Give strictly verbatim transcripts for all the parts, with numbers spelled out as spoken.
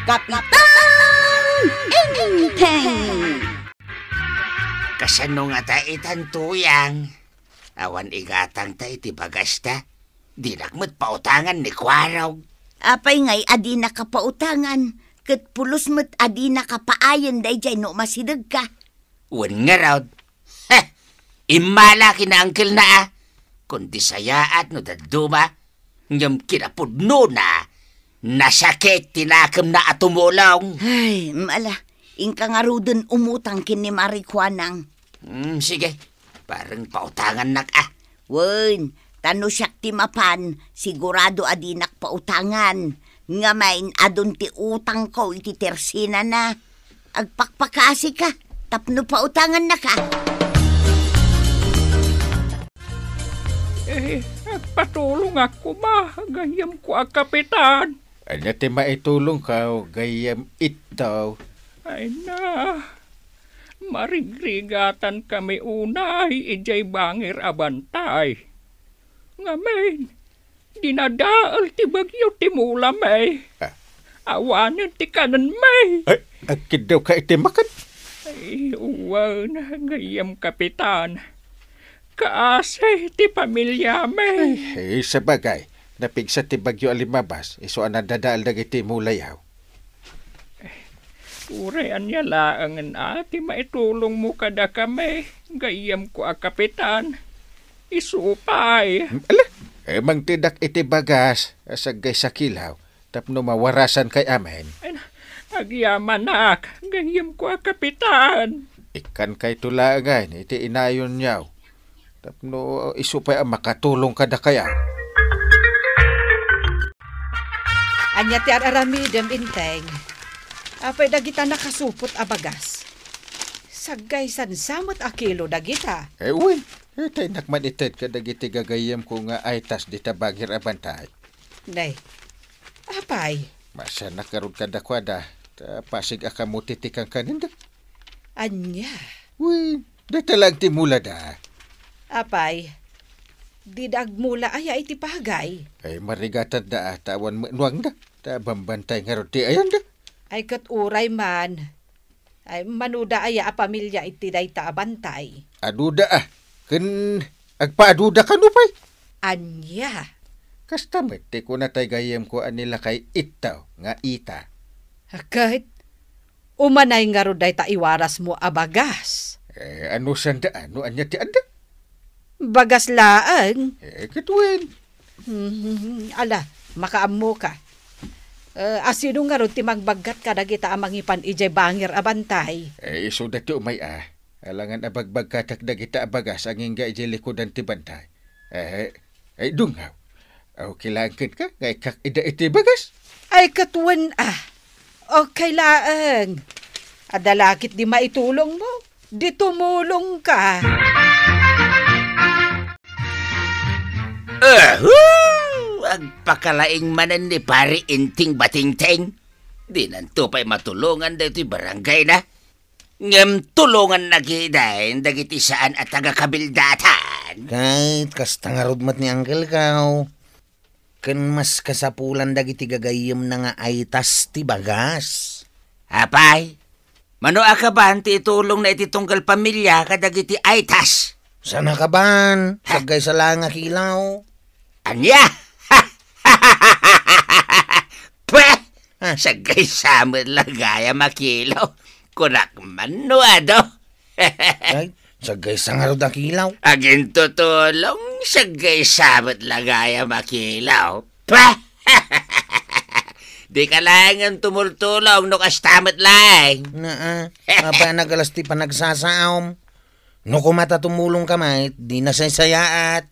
Kapitan Enteng! Kasano ngata itan, Tuyang? Awan igatangta iti bagasta? Dinak met pautangan ni Kuarog. Apay ngay a dinaka pautangan, ket pulos met a dinaka paayen daydiay no umasidegka? Wen ngarud, heh, immala ken ni uncle-na a. Kundi sayaat no dadduma, ngem kinapudnona, nasakit ti nakemna a tumulong. Ay, mala, inka ngaruden umutang ken ni Mari Kuanang. Hmm, sige, bareng pautangannak a. Wen, ta no siak ti mapan, sigurado a dinak pautangan. Ngamin, adun ti utangko iti tersinana. Agpakpakasika tapno pautangannaka. Eh, agpatulongak koma, gayyemko a kapitan. Ania ti maitulongko, gayyem Ito? Ay na, marigrigatankami unay idiay bangir a bantay. Ngamin, dinadael ti bagyo ti mulami. Ah. Awanen ti kanenmi. Ay, agkiddawka iti makan? Ay, wen, gayyem kapitan. Kaasi ti pamiliami. Ay, ay, sabagay, napigsa ti bagyo a limmabas, isu a nadadael dagiti mulayaw. Uray ania laengen a ti maitulongmo kadakami, gayyemko a kapitan. Isu pay. Ala, eh, mangtedak iti bagas a saggaysa kilaw tapno mawarasankay amin. Ay, agyamanak, gayyemko a kapitan. Ikkankayto laengen iti inayonyo. Tapno isu pay a makatulong kadakayo. Ania ti ar-aramidem, Enteng? Apay dagita nakasupot a bagas? Saggaysansa met a kilo dagita. Eh, wen, eh, ta innak man ited kadagiti gagayyemko nga aytas dita bangir a bantay. Nay, apay? Masanak ngarud kadakuada, ta pasig a kamuti ti kankanienda. Ania? Wen, dayta laeng ti mulada. Apay, dida agmula aya iti pagay? Ay, marigatanda a, ta awan met nuangda, ta bambantay ngarud ti ayanda. Ay, ket uray man. Ay, manuda aya a pamilia iti dayta a bantay? Aduda a, ken agpaaduda kano pay? Ania? Kasta met ti kuna tay gayyemko a ni lakay Ito nga Ita. Ket, umanay ngarud dayta iwarasmo a bagas? Eh, anusanda a, no ania ti adda? Bagas laeng? Eh, ket wen. Hmm, ala, makaammoka. Eh, asino ngarud ti mangbaggat kadagita a mangipan idiay bangir a bantay? Eh, isuda ti umay a. Alangan a bagbaggatak dagita a bagas a ngingga idiay likudan ti bantay. Eh, ay, dungaw. Aw, kailangan ka nga ikkak ida iti bagas? Ay, ket wen a. Okay laeng. Adda la ket di maitulongmo. Di tumulongka. Ahu! Agpakalaing manen ni Pari Enteng Batingteng. Dinanto pay matulongan daytoy barangayna. Ngem tulonganna ketdin dagiti saan a taga-kabildatan. Ket kasta ngarud met ni Uncle-ko. Ken mas kasapulan dagiti gagayyemna nga aytas ti bagas. Apay, mano a kaban ti itulongna iti tunggal pamilia kadagiti aytas? Saan a kaban, ha? Saggaysa laeng a kilaw. Ania? Pweh! Ha? Saggaysa met la gayam a kilaw. Kunak man no adu. Ay, saggaysa ngarud a kilaw. Agintutulong, saggaysa met la gayam a kilaw. Pah! Dika laengen tumultulong no kasta met laeng. Naa, apay a nagalas ti panagsasaom? No koma ta tumulongka met, di nasaysayaat.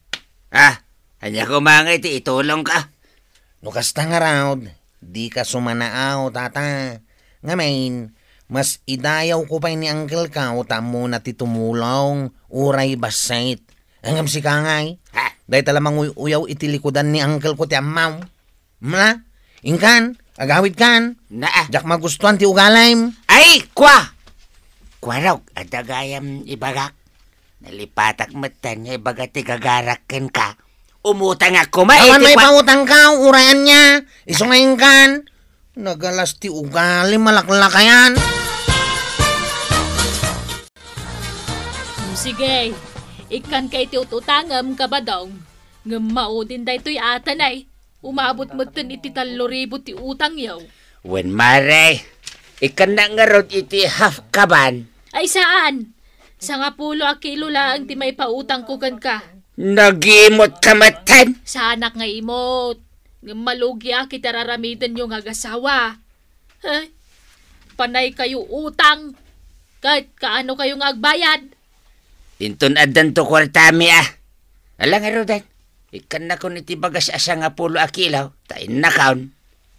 Ah, ania koma ngay ti itulongka? No kasta ngarud, dika sumanaaw, tata. Ngamin, mas idayawko pay ni Uncle-ko ta ammona ti tumulong, uray bassit. Ngem sika ngay, ha? Dayta la manguy-uyaw iti likudan ni Uncle-ko ti ammam. Mla, inkan, agawidkan. Naa. Diak magustuan ti ugalim. Ay, kua! Kuarog, adda gayam ibagak. Nalipatak metten nga ibaga ti gagarak kenka. Umutangak koma iti... Awan kua- maipautangka, uray ania. Isu nga inkan. Nagalas ti ugali, malaklakayan. Hmm, sige, ikkanka iti ut-utangem, Kabadong. Ngem maudin daytoy atan ay. Umabot metten iti tallo ribu ti utangyo. Wen, mare, ikkannak ngarud iti half kaban. Ay, saan. Sangapulo a kilo laeng ti maipautangko kenka. Nagimot ka metten? Saanak nga imot. Ngem malugiak iti ar-aramidenyo nga agasawa. He? Panay kayo utang. Ket kaano kayo nga agbayad? Inton addanto kuartami, a. Ala ngaruden, ikkannakon iti bagas a sangapulo a kilo, ta innakon.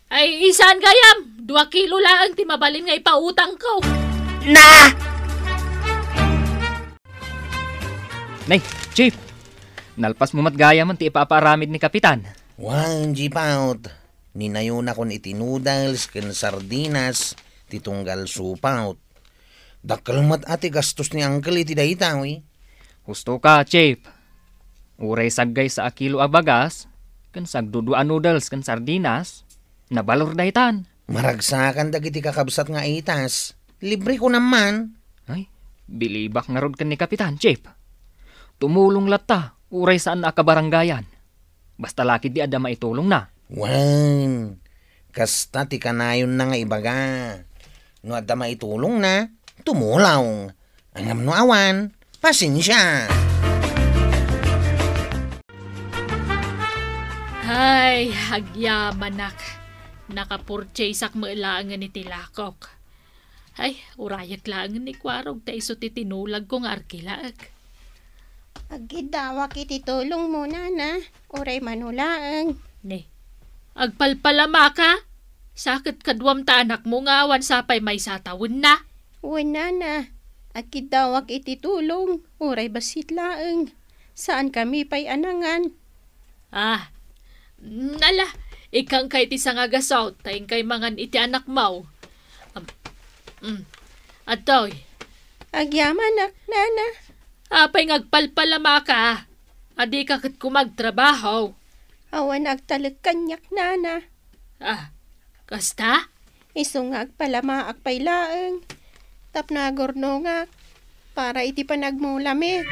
Ay, saan gayam? Dua kilo laeng ti mabalin nga ipautangko. Na! Nay, Chief! Nalpas mo met gayam ti ipapaaramid ni Kapitan. Wen, Chief Out. Ninayonakon iti noodles ken sardinas ti tunggal supaw. Dakkel met a ti gastos ni Uncle iti dayta, wi. Husto ka, Chief. Uray saggaysa a kilo a bagas, ken sagdudua a noodles ken sardinas, nabalor daytan. Maragsakan dagiti kakabsat nga itas. Libre ko naman. Ay, bilibak ngarud ken ni Kapitan, Chief. Tumulong latta, uray saan a kabaranggayan. Basta lakid di adda maitulongna. Wen, kasta ti kanayonna nga ibaga. No adda maitulongna, tumulong. Ngem no awan, pasensia. Ay, agyamanak. Nakapurchaseak met laengen iti lakok. Ay, urayek laengen ni Kuarog ta isu ti tinulagko nga arkilaek. Agkiddawak iti tulongmo, nana, uray mano laeng. Ne, agpalpalamaka? Sa ket kaduam ta anakmo nga awan sapay maysa a tawenna. Wen, nana, agkiddawak iti tulong, uray bassit laeng. Saankami pay a nangan. Ah, mm, ala, ikkanka iti sangagasawt, ta inkay mangan iti anakmo. Am, mm, adtoy. Agyamanak, nana. Apay nga agpalpalamaka? Adika ket koma agtrabaho? Awan agtalek kaniak, nana. Ah, kasta? Isu nga agpalamaak pay laeng tapno agurnongak para iti panagmulami.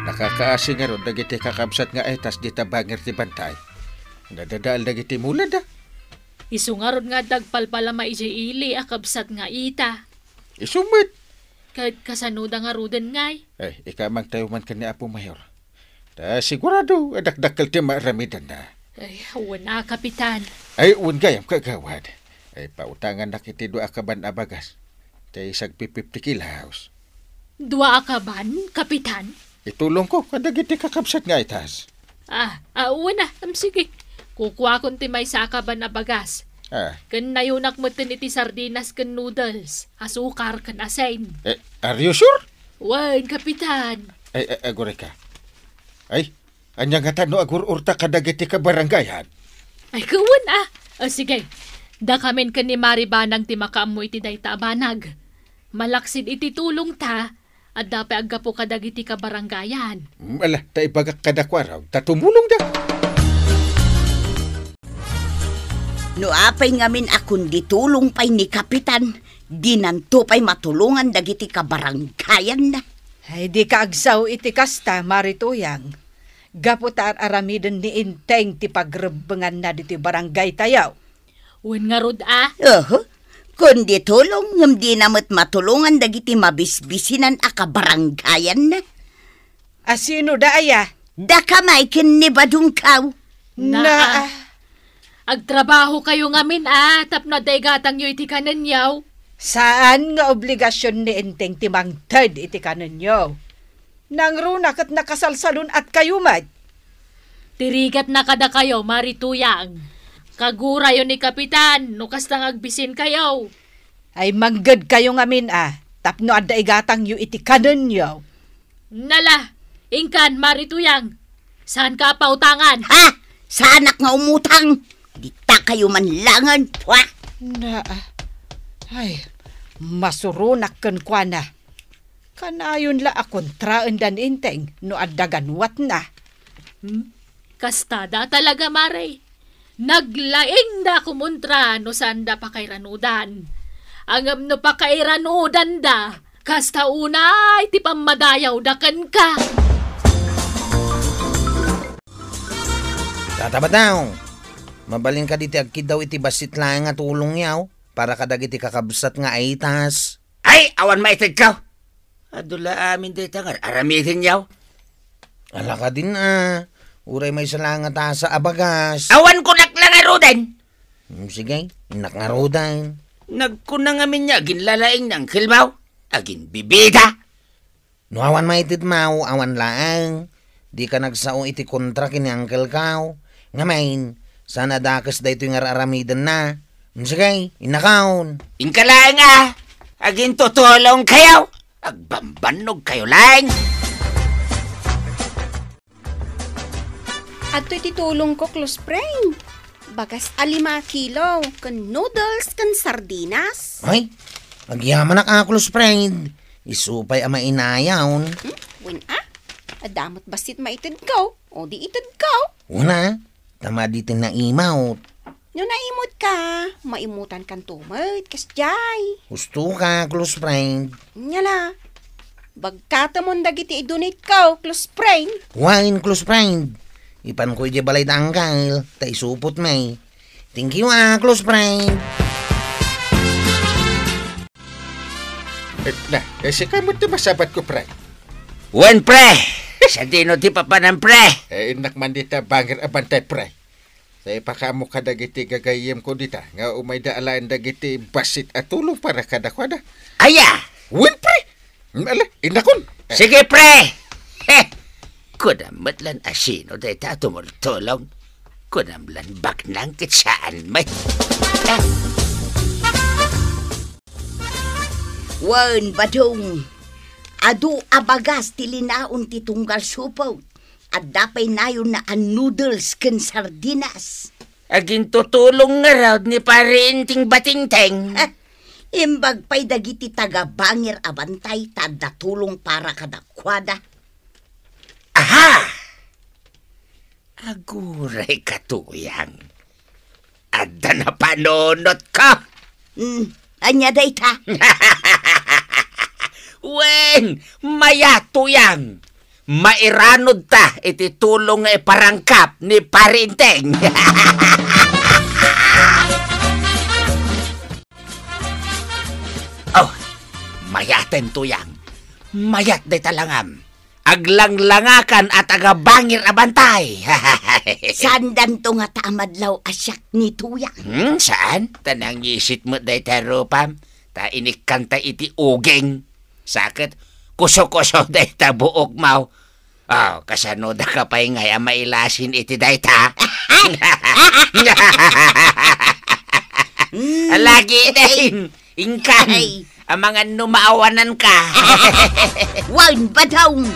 Nakakaasi ngarud dagiti kakabsat nga itas dita bangir ti bantay. Nadadael dagiti mulada. Isu ngarud nga adda agpalpalama idiay ili a kabsat nga ita. Isu met. Ket kasanoda ngaruden ngay? Ay, ikamangtayo man ken ni Apo Mayor. Ta sigurado a dakdakkel ti maaramidenna. Ay, wen a, Kapitan. Ay, wen gayam, kagawad. Ay, pautangannak iti dua a kaban a bagas. Tay sagpi-fifty kilos. Dua a kaban, Kapitan? Itulongko kadagiti kakabsat nga itas. Ah, ah, wen a, am, sige. Kukuakon ti maysa a kaban a bagas. Ah. Ken nayonak metten iti sardinas ken noodles, asukar ken asin. Eh, are you sure? Wen, Kapitan. Ay, ay, aguray ka. Ay, ania ngata no agur-urta kadagiti kabarangayan? Ay, kawen a. O, sige. Dakamin ken ni Mari Banag ti makaammo iti dayta a banag. Malaksid iti tulongta, adda pay aggapu kadagiti kabarangayan. Mm, ala, ta ibagak kadakuada, ta tumulongda. No apay ngamin a kundi tulong pay ni Kapitan, dinanto pay matulongan dagiti kabarangayanna. Ay, dika agsao iti kasta, Mari Tuyang. Gapu ta ar-aramiden ni Enteng ti pagrebbenganna ditoy barangaytayo. Wen ngarud a? Oho. Kundi tulong, ngem dina met matulongan dagiti mabisbisinan a kabarangayanna. A sino da aya? Daka may ken ni Badongkaw. Naa. Agtrabahokayo ngamin a tapno adda igatangyo iti kanenyo. Saan nga obligasion ni Enteng ti mangted iti kanenyo. Nangruna ket nakasalsalun-atkayo met. Ti rigatna kadakayo, Mari Tuyang. Kagurayo ni Kapitan no kasta nga agbisinkayo. Ay, manggedkayo ngamin a tapno adda igatangyo iti kanenyo. Nala, inkan, Mari Tuyang. Saanka a pautangan? Ha? Saanak nga umutang? Ditakayo man langen, pua! Na, ay, masuronak kenkuana. Kanayon la a kontraenda ni Enteng no adda ganuatna. Hmm? Kastada talaga, Mari. Naglaingda kumuntra no saanda pakairanudan. Ngem no pakairanudanda, kasta unay ti pammadayawda kenka. Tata Badong, mabalin kadi ti agkiddaw iti bassit laeng a tulongyaw para kadagiti kakabsat nga aitas? Ay, awan maitedko. Adu la amin dayta nga ar-aramidenyaw. Ala kadin a, uray maysa la nga tasa a bagas. Awan kunak la ngaruden. Hmm, sige, innak ngaruden. Nagkuna ngamin nga aginlalaing ni Uncle Mau. Aginbibida. No awan maitedmaw, awan laeng. Dika nagsao iti kontra ken ni Uncle Mau. Ngamin, saan a dakes daytoy nga ar-aramidenna. Hmm, sige, innakon. Inka laeng a, agintutulongkayo. Agbambannog kayo laeng. Adtoy ti tulongko, close friend. Bagas a lima kilo, ken noodles, ken sardinas. Ay, agyamanak a, close friend. Isu pay a mainayon. Hmm? Wen a? Adda met bassit maitedko. O di itedko. Una, ta madi ti naimot. No naimutka, maimutankanto met, kasdiay. Husto ka, close friend. Nya la, bagkatemon dagiti idonate-ko, close friend. Wen, close friend. Ipanko idiay balay da Uncle, ta isupot mi. Thank you, ah, close friend. Eh, na, eh, sika met ti masabatko, pre. Wen, pre! Sadino ti papanan, pre? Eh, innak man dita bangir a bantay, pre. Sa ipakaammo kadagiti gagayyemko dita, nga umayda alaen dagiti bassit a tulong para kadakuada. Aya! Wen, pre! Ala, innakon. Sige, pre! He! Kunam met lan a sino dayta a tumultulong. Kunam lan baknang ket saan met. Wen, Badong, adu a bagas ti linaon ti tunggal supot. Adda pay nayonna a noodles ken sardinas. Agintutulong ngarud ni Pari Enteng Batengteng. Ah, imbag pay dagiti taga-bangir a bantay ta adda tulong para kadakuada. Aha! Agurayka, Tuyang. Adda napanunotko. Hmm, ania dayta? Wen, mayat, Tuyang. Mairanudta iti tulong nga iparangkap ni Pari Enteng. Oh, mayaten, Tuyang. Mayat dayta langam. Aglanglangakan a taga-bangir a bantay. Saandanto ngata a madlaw a siak ni Tuyang? Hmm, saan? Ta nangisit met dayta rupam. Ta inikkanta iti uging. Sa ket kuso-kuso dayta buokmo. Oh, kasano daka pay ngay a mailasin iti dayta? Mm. Alagi din. Inkan, ay, amangan no maawananka. Wen, Badong.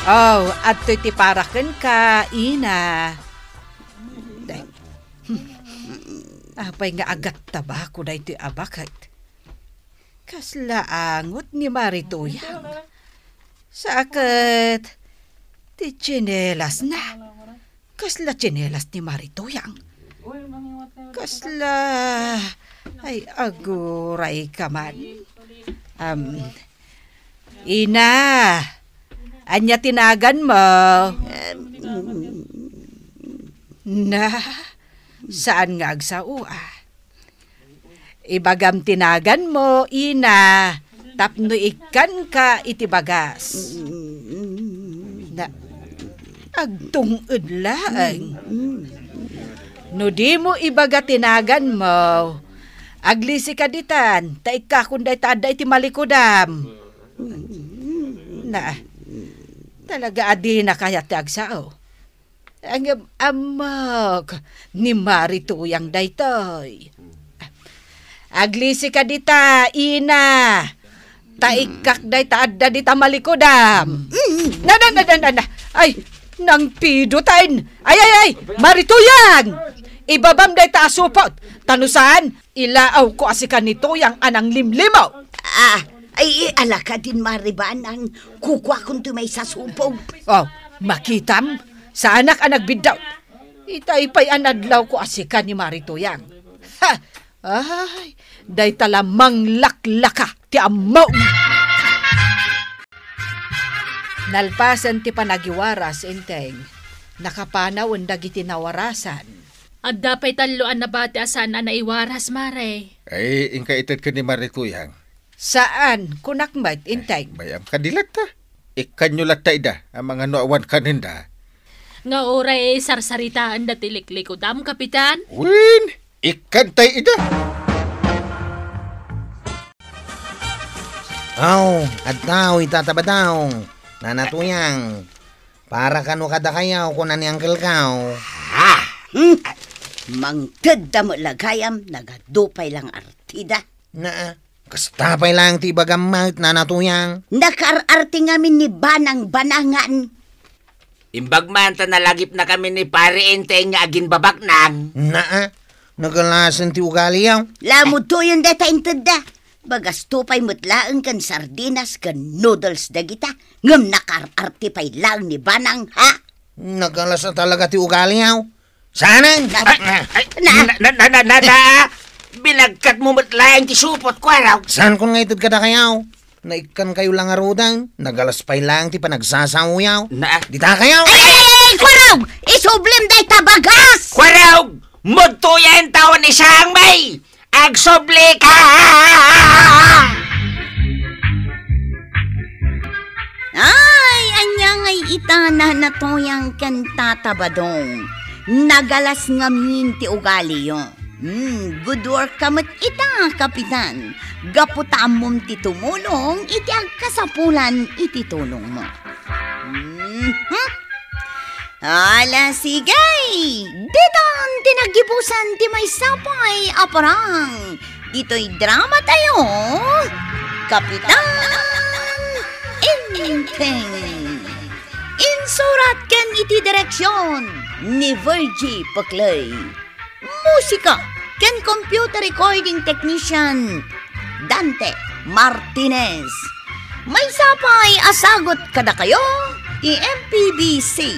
Oh, adtoy ti para kenka, ina. Day. Apay nga agattabako daytoy a baket? Kasla angot ni Mari Tuyang. Sa ket, ti tsinelasna. Kasla tsinelas ni Mari Tuyang. Kasla, ay, agurayka man. Am, ina, ania ti naganmo? Na, saan nga agsao, ah? Ibagam ti naganmo, ina, tapno ikkanka iti bagas. Na, agtung-ed laeng. No dimo ibaga ti naganmo, aglisika ditan, ta ikkakon dayta adda iti malikudam. Na, talaga a dina kayat ti agsao. Ngem ammok ni Mari Tuyang daytoy. Aglisika dita, ina. Ta ikkak dayta adda dita malikudam. Mm. Na, na, na, na, na, na. Ay, nangpidoten. Ay, ay, ay, Mari Tuyang. Ibabam dayta a supot. Ta no saan, ilaawko a sika ni Tuyang a nanglimlimo. Ah, ay, ala kadin Mari Banang. Kukuakon ti maysa supot. Oh, makitam? Saanak a nagbiddut. Itay pay a nadlawko a sika ni Mari Tuyang. Ha! Ay, dayta la manglaklaka ti ammom. Nalpasen ti panagiwaras, Enteng, nakapanawen dagiti nawarasan. Adda pay tallo a nabati a saan a naiwaras, Mare. Ay, inka ited ken ni Mari Tuyang. Saan, kunak met, Enteng. Ay, mayam kadi latta. Ikkanyo latta ida, a mangano awan kanenda. Nga uray sarsaritaenda ti liklikudam, Kapitan? Wen, ikkantay ida. Aw, adda ita Tabadong, Nana Tuyang. Para kano kadakayo, kuna ni Uncle Kao. Ha? Hmm? Mangtedda met la gayam, nagadu pay lang artida. Naa, kasta pay lang ti ibagam met, Nana Tuyang. Nakaar-arte ngamin ni Banang Banangan. Imbag man ta nalagipnakami ni Pare Enteng nga aginbabaknang. Naa, nagalasen ti ugaliyo. Lamudtoyon dayta intedda. Bagasto pay met laeng ken sardinas ken noodles dagita. Ngem nakaar-arte pay laeng ni Banang, ha? Nagalas a talaga ti ugaliyo. Saanen? Ay, ay, na, na, na, na, na, na. Binagkatmo met laeng ti supot, Kuarog. Saankon nga ited kadakayo? Naikkankayo la ngaruden, nagalas pay laeng ti panagsasaoyo. Na. Dita kayo? Ay, ay, ay, ay, Kuarog! Isublim dayta bagas! Kuarog! Mudtoyen ta wen isangmi! Agsubli ka! Ay, ania ngay ita, Nana Tuyang ken Tata Badong? Nagalas ngamin ti ugaliyo. Hmm, good work ka met ita, Kapitan. Gapu ta ammom ti tumulong iti agkasapulan iti tulongmo. Mhm. Ala, sige! Ditan ti naggibusan ti maysa pay a parang ditoy drama tayo, Kapitan Enteng. Insurat ken iti direksyon ni Virgie Peclay. Musika ken computer recording technician, Dante Martinez. Maysa pay a sagut kadakayo ti M P B C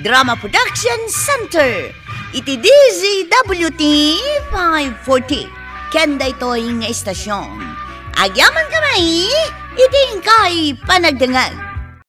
Drama Production Center iti D Z W T five forty ken daytoy nga istasyon. Agyamankami iti inkay panagdengngeg.